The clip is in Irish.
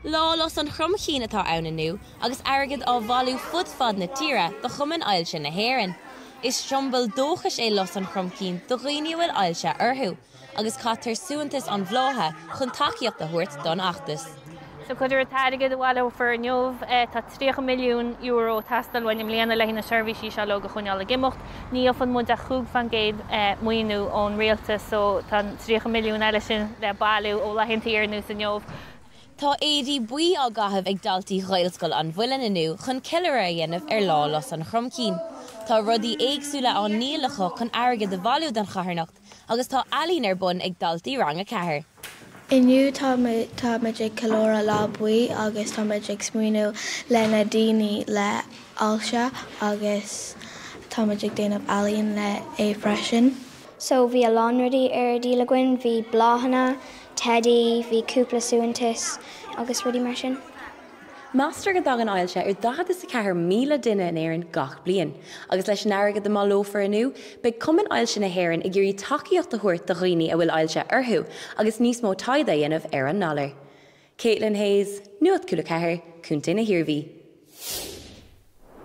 Lá Lus an Chromchinn atá ann inniu agus airgead á bhailiú fud fad na tíre do Chumann Ailse na hÉireann. Is siombail dóchais é lus an chromchinn do dhaoine a bhfuil ailse orthu, agus caitear suaitheantas an bhlátha chun tacaíocht a thabhairt don fheachtas. So cuid den airgead a bhaileofar inniu, tá €30 milliún ag teastáil uainn i mbliana le haghaidh na seirbhísí seo uilig a choinneáil ag imeacht. Ní fhaigheann muid ach 5% maoiniú ón rialtas so tá an 30 milliún eile sin le bailiú ó laethanta ar nós inniu. Tá éadaí buí á gcaitheamh ag daltaí Ghaelscoil an Mhuilinn inniu chun ceiliúradh a dhéanamh ar Lá Lus an Chromchinn. Tá rudaí éagsúla á ndíol acu chun airgead a bhailiú don charthanacht agus tá ealaín ar bun ag daltaí Rang 4. Inniu tá muid ag ceiliúradh Lá Buí agus tá muid ag smaoineamh le na daoine le ailse agus tá muid ag déanamh ealaín le é freisin. So bhí a lán rudaí ar díol againn, bhí bláthanna, teidí, bhí cúpla suaitheantas agus rudaí mar sin. Meastar go dtagann ailse ar 44,000 duine in Éirinn gach bliain, agus leis an airgead a mbaileofar inniu, beidh Cumann Ailse na hÉireann ag iarraidh tacaíocht a thabhairt do dhaoine a bhfuil ailse orthu agus níos mó taighde a dhéanamh ar an ngalar. Caitlin Hayes, Nuacht Cúla 4, Contae na hIarmhí.